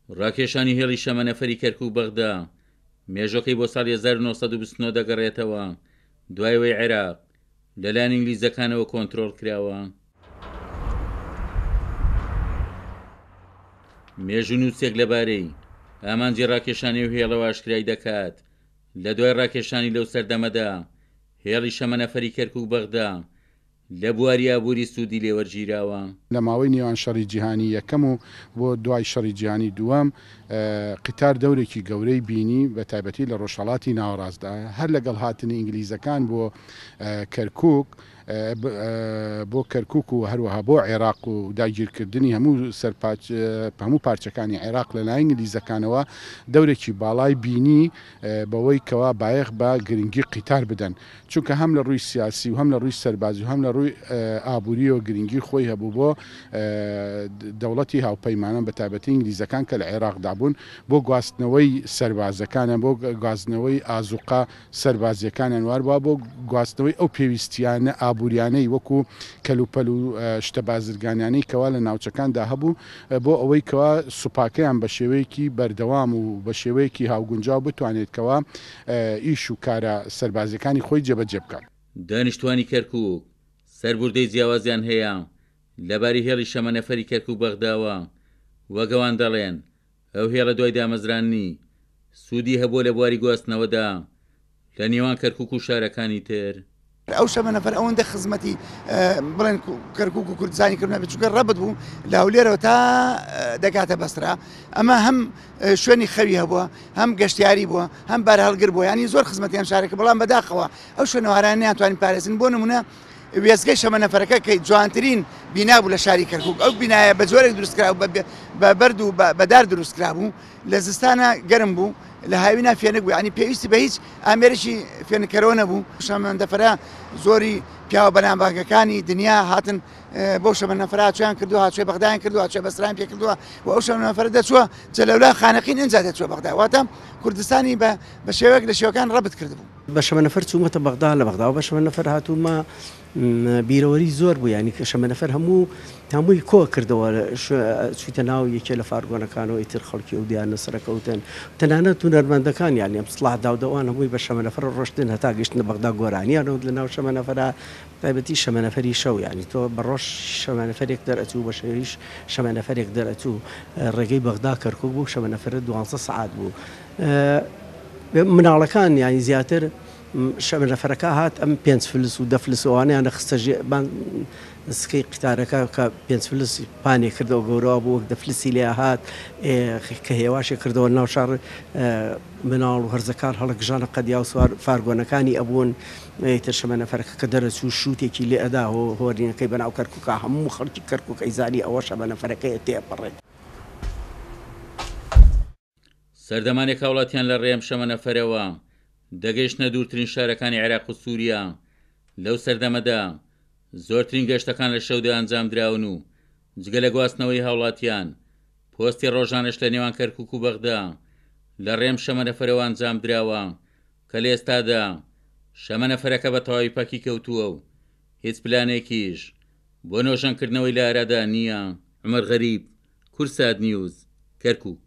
ڕاکێشانی هێڵی شەمەنەفەری کەرکوک-بەغدا مێژۆکەی بۆ ساڵی 1929 دەگەڕێتەوە، دوای ئەوەی عێراق لەلایەن ئینگلیزەکانەوە کۆنترۆڵ کراوە. مێژوونووسێک لەبارەی ئامانجی ڕاکێشانی ئەو هێڵەوە ئاشکرای دەکات، لە دوای ڕاکێشانی لەو سەردەمەدا هێڵی شەمەنەفەری کەرکوک-بەغدا لە بواری ئابووری سوودی لێ وەرگیراوە. لە ماوەی نێوان شەڕی جیهانی یەکەم و بۆ دوای شەڕی جیهانی دووەم قیتار دەورێکی گەورەی بینی بە تایبەتی لە ڕۆژهەڵاتی ناوەڕاستدا هەر لەگەڵ هاتنی ئینگلیزەکان بۆ کەرکوک بۆ کەرکوک و هەروەها بۆ عێراق و داگیرکردنی هەموو سەرپاچ هەموو پارچەکانی عێراق لەلایەن ئینگلیزەکانەوە دەورێکی باڵای بینی بەوەی کەوا بایەخ بە گرنگی قیتار بدەن چونکە هەم لە ڕووی سیاسی و هەم لە ڕووی سەربازی و هەم لە ڕووی ئابووریەوە گرنگی خۆی هەبوو بۆ دەوڵەتی هاوپەیمانان بە تایبەتی ئینگلیزەکان کە لە عێراقدا بوون بۆ گواستنەوەی سەربازەکانیان بۆ گواستنەوەی ئازوقە سەربازیەکانیان واربووە بۆ گواستنەوەی ئەو پێویستیانە ئابووریانەی وەکو کەلوپەل و شتە بازرگانیانەی کەوا لە ناوچەکاندا هەبوو بۆ ئەوەی کەوا سوپاکەیان بە شێوەیەکی بەردەوام و بە شێوەیەکی هاوگونجاو بتوانێت کەوا ئیش و کارە سەربازیەکانی خۆی جێبەجێ بکات. دانیشتوانی کەرکوک سەربوردەی جیاوازیان هەیە لەبارەی هێڵی شەمەنەفەری کەرکوک-بەغداوە، وەک ئەوان دەڵێن ئەو هێڵە دوای دامەزراندنی سوودی هەبووە لە بواری گواستنەوەدا لە نێوان کەرکوک و شارەکانی تر. ئەو شەمەنەفەر ئەوەندە خزمەتی بڵێن کەرکوک و کوردستانی کرد نەبێت چونکە ڕەبت بوو لە هەولێرەوە تا دەگاتە بەسرە ئەمە هەم شوێنی خەوی هەبووە هەم گەشتیاری بووە هەم بارهەڵگر بووە ینی زۆر خزمەتیان شارەکە بەڵام بەداخەوە ئەو شوێنەوارانە نیانتوانین پارێزن بۆ نمونە وێستگەی شەمەنەفەرەکە کە جوانترین بینا بوو لە شاری کەرکوک ئەو بینایە بە جۆرێک دروستکرا بە بەرد و بەدار دروستکرا بوو لە زستانە گەرم بوو لە هاوینا فێنک بوو یعنی پێویستی بە هیچ ئامێرێکی فێنکەرەوە نەبوو شەمەندەفەرە زۆری پیاوە بەناوبانگەکانی دنیا هاتن بۆ شەمەنەفەرە هاچویان کردووە هاچوێ بەغدایان کردووە هاچوێ بەسران پێ کردووە و ئەو شەمەنەفەرە دەچووە جەلەولا خانەقین ئینجا دەچووە بەغدا واتە کوردستانی بە بە شێوەیەک لە شێوەکان ڕەبت کردبوو. بە شەمەنەفەر چوومەتە بەغدا لە بەغداوە بە شەمەنەفەر هاتوومە بیرەوەری زۆر بوو یانی کە شەمەنەفەر هەموو هەمووی کۆ کردەوە چوویتە ناو یەکێ لە فارگۆنەکانەوە ئیتر خەڵکی ئەو دیانە سەرەکەوتن تەنانەت هونەرمەندەکان یانی ئەم سڵاح داودەوان هەمووی بە شەمەنەفەر ڕۆشتن هەتا گەیشتنە بەغدا گۆرانیان وت لە ناو شەمەنەفەرا تایبەتی شەمەنەفەری شەو یانی تۆ بە ڕۆژ شەمەنەفەرێک دەرئەچوو بە شەویش شەمەنەفەرێک دەرئەچوو ڕێگەی بەغدا کەرکوک بوو شەمەنەفەرە دوانزە سەعات بوو مناڵەکان یانی زیاتر شەمەنەفەرەکە هات ئەم پێنج فلس و دە فلس و ئەوانەیان دەخستە ژێ بان سکەی قیتارەکە کە پێنج فلس پانێ کردەوە گەورەوە بوو وەک دە فلسی لێ هات کە هێواشێ کردەوە ناو شار مناڵ و هەرزەکار هەڵەگژانە قەدیا و سوار فارگۆنەکانی ئەبوون ئیتر شەمەنەفەرەکە کە دەرەچوو شووتێکی لێ ئەدا هۆرینەکەی بەناو کەرکووکا هەموو خەڵکی کەرکووک ئەیزانی ئەوە شەمەنەفەرەکەیە تێئەپەڕێت. سەردەمانێک هاوڵاتیان لە ڕێم شەمەنەفەرەوە دەگەیشتنە دوورترین شارەکانی عێراق و سووریا، لەو سەردەمەدا زۆرترین گەشتەکان لە شەودا ئەنجامدراون و جگە لە گواستنەوەی هاوڵاتیان، پۆستی ڕۆژانەش لە نێوان کەرکوک و بەغدا لە ڕێم شەمەنەفەرەوە ئەنجامدراوە کە لە ئێستادا شەمەنەفەرەکە بە تەواوی پەکی کەوتووە و هیچ پلانێکیش بۆ نۆژەنکردنەوەی لە ئارادا نییە. عومەر غەریب، کوردسات نیوز، کەرکوک.